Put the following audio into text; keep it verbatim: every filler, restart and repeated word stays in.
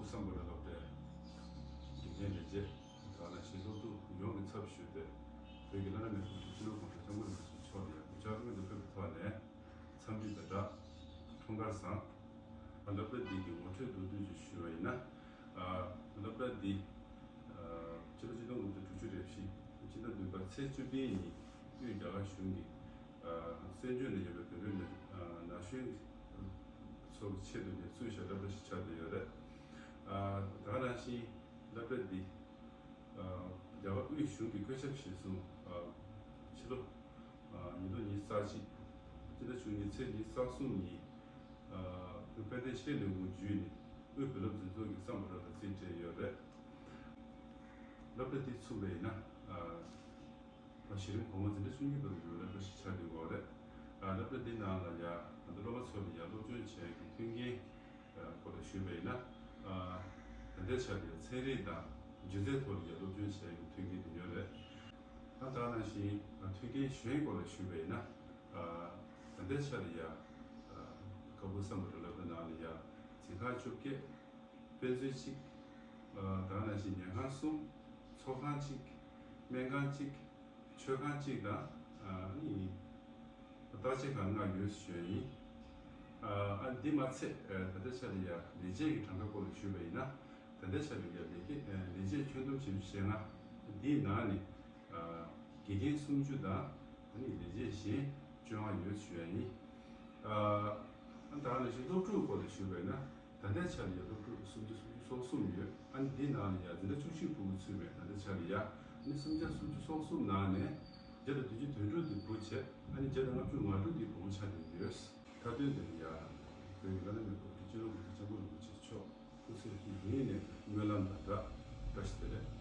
སྐུ་བསམ་པ་ལ་སློབ་གྲྭའི་དགེ་རྒན་ལས་བྱེད་དང་ནང་བཞིན་སློབ་ཕྲུག་ཡོངས་ཀྱི་ཚབ་ཞུས་ཏེ། བོད་ཀྱི་བླ་ན་མེད་པའི་སྤྱི་ནོར་གོང་ས་སྐྱབས་མགོན་རིན་པོ་ཆེ་མཆོག་ལ་ཡང་གུས་ཕྱག་སྔོན་དུ་ཕུལ་བའི་ཐོག་ནས། འཚམས་འདྲི་དང་སྦྲགས་འཁྲུངས་སྐར་བཟང་། སློབ་གྲྭ་འདི་གི་ངོ་སྤྲོད་མདོར་བསྡུས་ཅིག་ཞུ་བ་ཡིན་ན། ཨ། སློབ་གྲྭ་འདི་ཕྱི་ལོ་ཆིག་སྟོང་དགུ་བརྒྱ་དྲུག་ཅུ་རེ་བཞི། སྤྱི་ཟླ་བདུན་པ་ཚེས་བཅུ་བདུན་ཉིན་དབུས་རྒྱ་གར་གཞུང་གི་ཨ། བཙན་བྱོལ་ནང་ཡོད་པའི་བོད་རིགས་ན་ན་གཞོན་ཚོའི་ཆེད་དུ་ནས་བཙུགས་བཞག་སློབ་གྲྭ་ཞིག་ཆགས་བསྡད་ཡོད་རེད། ཨ། ད་ག་ནང་བཞིན་སློབ་གྲྭ་འདི་ཨ། རྒྱ་གར་དབུས་གཞུང་གིས་བཀོད་ཁྱབ་གཞིར་བཟུང་། ཨ། ཕྱི་ལོ་ཨ། ཉིས་སྟོང་ཉི་ཤུ་རྩ་གཅིག་སྤྱི་ཟླ་བཅུ་གཉིས་ཚེས་ཉི་ཤུ་རྩ་གསུམ་ཉིན། ཨ། དཔལ་ལྡན་ཆོས་ལས་ལས་ཁུངས་བརྒྱུད་ནས་དབུས་བོད་སློབ་འཛིན་ཚོགས་ཀྱི་བསམ་པ་རོགས་ལ་རྩིས་སྤྲད་ཡོད་རེད། སློབ་གྲྭ་འདི་ཚུགས་པ་ཡིན་ན། ཨ། གཞི་རིམ་གོང་མ་འཛིན་གྲྭ་བཅུ་གཉིས་བར་དུ་སློབ་གྲྭ་ཞིག་ཆགས་བསྡད་ཡོད་རེད། ཨ། སློབ་གྲྭ་འདི་ནང་ལ་ཡ་ང་ཚོ་སློབ་མ་ཚོ་ལ་ཡ་སློབ་སྦྱོང་བྱེད་ཡག་གི་མཐུན་རྐྱེན་སྐོར་ལ་ཞུས་པ་ཡིན་ན། ཨ། ད་ལྟའི་ཆར་ཡ་ཚན་རིག་དང་སྒྱུ་རྩལ་ཐོག་ལ་ཡ་སློབ་སྦྱོང་བྱེད་ཡག་གི་མཐུན་རྐྱེན་དེ་ཡོད་རེད། ད་ལྟ་ནང་བཞིན་མཐུན་རྐྱེན་གཞན་སྐོར་ལ་ཞུས་པ་ཡིན་ན། ཨ། ད་ལྟའི་ཆར་ཡ། ཨ། ཀ་སྦུག་སམ་བྷོ་ཊ་སློབ་གྲྭ་ནང་ལ་ཡ་འཛིན་ཁང་བཅོ་བརྒྱད། དཔེ་མཛོད་གཅིག་ཨ། ད་ག་ནང་བཞིན་ཉལ་ཁང་གསུམ། ཚོགས་ཁང་གཅིག་སྨན་ཁང་གཅིག་མཆོད་ཁང་གཅིག་དང་། ཨ་ནི་བརྟག་དཔྱད་ཁང་ལྔ་ཡོད་ཞུ་ཡ་ཡིན། ཨ། འདི་མ་ཚད། ཨ། ད་ལྟའི་ཆར་ལ་ཡ་ལས་བྱེད་ཀྱི་གྲངས་ཀ་སྐོར་ལ་ཞུས་པ་ཡིན་ན། ད་ལྟའི་ཆར་ལ་ཡ་ལས་བྱེད། ཨ། ལས་བྱེད་ཁྱོན་བསྡོམས་བྱེད་ཞེ་ལྔ། འདིའི་ནང་ནས། ཨ། དགེ་རྒན་སུམ་ཅུ་དང་། ཨ་ནི་ལས་བྱེད་གཞན་བཅོ་ལྔ་ཡོད་ཞུ་ཡ་ཡིན། ཨ། ད་ག་ནང་བཞིན་སློབ་ཕྲུག་སྐོར་ལ་ཞུས་པ་ཡིན་ན། ད་ལྟའི་ཆར་ལ་ཡ་སློབ་ཕྲུག་སུམ་བརྒྱ་སུམ་ཅུ་སོ་གསུམ་ཡོད། ཨ་ནི་འདིའི་ནང་ལ་ཡ་འཛིན་གྲྭ་བཅུ་གཅིག་ཕྲུ་གུ་ཚུད་པའི་ད་ལྟའི་ཆར་ལ་ཡ། ཨ་ནི་སུམ་བརྒྱ་སུམ་ཅུ་སོ་གསུམ་ནང་ནས་བརྒྱ་དང་བདུན་ཅུ་དོན་དྲུག་དེ་བུ་བྱས། ཨ་ནི་བརྒྱ་དང་ལྔ་བཅུ་ང་དྲུག་དེ་བུ་མོ་ཆགས་བསྡད་ཡོད། མཐའ་དོན་དེ་ལ་ཡ་བོད་ཀྱི་བླ་ན་མེད་པ་སྤྱི་ནོར་གོང་ས་སྐྱབས་མགོན་རིན་པོ་ཆེ་མཆོག་སྐུ་ཚེ་ཧྲིལ་པོ་ཡུན་གནས་སྨོན་ལམ་དང་སྦྲགས་བཀྲ་ཤིས་བདེ་ལེགས།